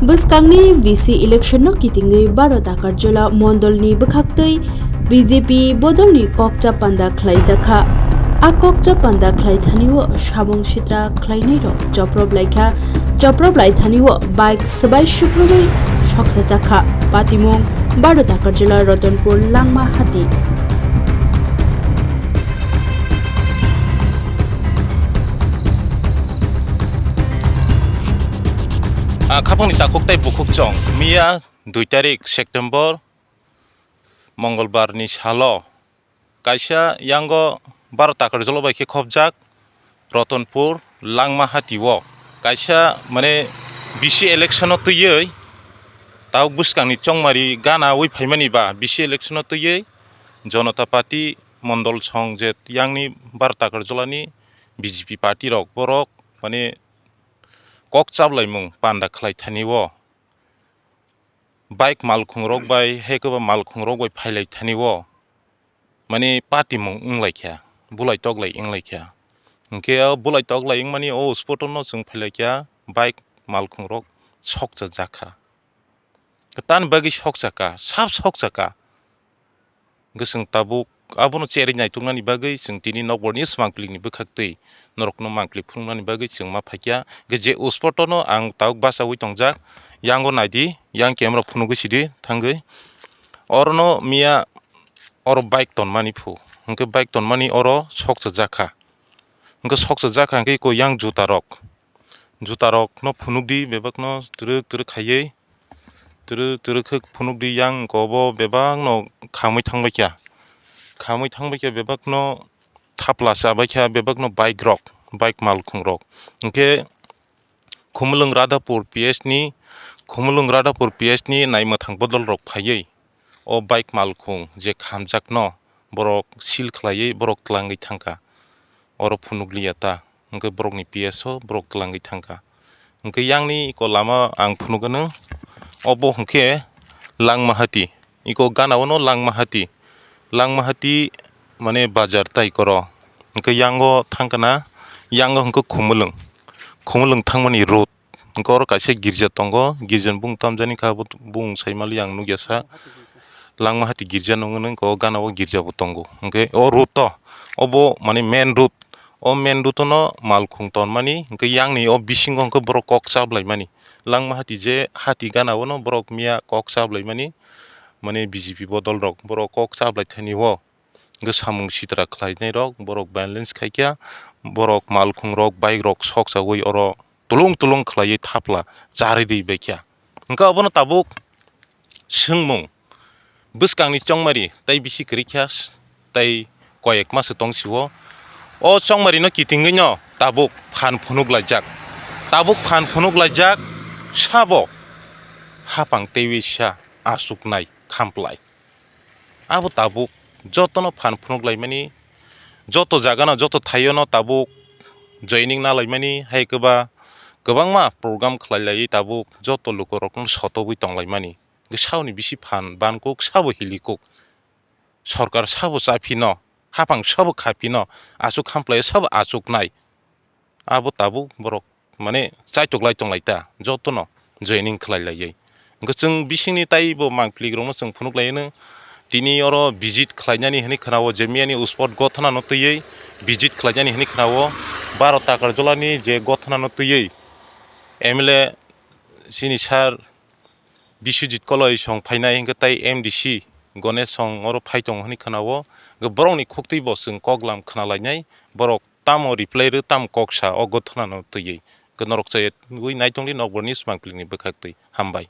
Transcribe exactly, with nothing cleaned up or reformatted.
Bwskangni V C election no kitingwi Baro Takarjala mondolni bwkhaktwi B J P bodolni kokcha panda khlaijakha. A kokcha panda khlaithanio samung sitra khlainairok choprop laikha. Choprop laithanio bike swbai sukrubwi soksajakha. Patimung Baro Takarjala Ratanpur Langmahati. Ah, khapangni takhuk tei bukhuk chong. Miya dui tarik September, Mongolbar ni salo kaisa yango Baro Takarjala bai khe khopjak Ratanpur Langmahati o kaisa, mane, V C election o twiwi, tabuk bwskangni chongmari gana wi phaimani ba V C election o twiwi Janata Party mondol song je yangni Baro Takarjala ni B J P party rok, borok, mane, kok chaplaimung panda khlaithani o, bike malkhung rok bai, hai khe ba malkhung rok bai phailai thani o, mane, patimung wng lai kha, bulai tok lai wng lai kha. Hwnkhe o bulai tok lai wngmani o spot o no chwng phai lai kha, bike malkhung rok sokcha jak kha. Tamni bagwi sokcha kha, sab sokcha kha. Hwnkhe chwng tabuk abono cherwi naituknani bagwi chwng tini nokbar ni swmang klikni bwkhaktwi norokno mangklik phunuknani bagwi chwng ma phaikha. Hwnkhe je o spot o no ang tabuk bachaui tongjak, yango naidi, yang camera phunugwi sidi thangwi. Orono miya oro bike tonmani phu, hwnkhe bike tonmani oro sokcha jak kha. Hwnkhe sokcha jak kha hwnkhe eko yang juta rok, juta rok no phunukdi bebak no twrwk twrwk khaiwi. Twrwk twrwk khe phunukdi, yang kobo bebakno khamwi thangbai kha. Khamwi thangbai kha, bebakno thapla chabai kha, bebakno bike rok, bike malkhung rok. Hwnkhe Khumulwng Radhapur P S ni, Khumulwng Radhapur P S ni naimwthang bodol rok phaiwi o bike malkhung je khamjakno borok seal khlaiwi borok twlangwi thangkha. Oro phunukliya ta, hwnkhe borokni P S o borok twlangwi thangkha. Hwnkhe yangni eko lama ang phunukgwno, obo hwnkhe Langmahati, eko gana ono Langmahati, Langmahati, mane, bazar tai koro. Hwnkhe yango thangkha na, yango hwnkhe Khumulwng, Khumulwng thangmani road. Hwnkhe oro kaisa girja tongo, girja ni bung tamjani kha, abo bung sai mali ang nukya sa. Langmahati girja nung nung, o gana o girja bo tongo. Hwnkhe o road to, obo, mane, main road. O main road no malkhung tonmani, hwnkhe yangni o bisingo hwnkhe borok kok chaplaimani. Langmahati je hati gana o no borok miya kok chaplaimani, mane, B J P bodol rok borok kok chaplai thani o. Hwnkhe samung sitra khlainai rok, borok violence khaikha, borok malkhung rok, bike rok sokchawi oro tulung tulung khlaiwi thapla charwi baikha. Hwnkhe obono tabuk swngmung bwskangni chongmari tei bisi kwrwikha tei koyek masa tongsio. O chongmarino kitingwino tabuk phan phunuk laijak, tabuk phan phunuk laijak, sabo hapang teiwi sa achuknai khamplai. Abo tabuk jotono phan phunuk laimani, joto jagano, joto thaiono tabuk joining na laimani, hai kwba kwbangma program khlai laiwi tabuk joto lukurokno sotogwi tong laimani. Hwnkhe saoni bisi phan ban kuk, sabo hili kuk, sorkar sabo cha phino, hapang sabo kha phino, achuk khamplai sabo achuknai. Abo tabuk borok, mane, chaitok lai tong lai ta, jotono joining khlai laiwi. Hwnkhe chwng bisingni tei bo mangpili rokno chwng phunuk lai no. Tini oro visit khlainani hwnwi khwnao, je miyani uspot gothana no twiwi visit khlainani hwnwi khwnao, Baro Takarjala ni je gothana no twiwi M L A sini sir Biswajit Koloi song phainai, hwnkhe tei M D C Ganesh song oro phai tongo hwnwi khwnao. Hwnkhe borokni khuktwi bo chwng koklam khna lainai, borok tamo reply rw, tamo kok sa o gothana no twiwi. Hwnkhe norok chaywi naitongdi nokbar ni swmang klikni bwkhaktwi. Hambai.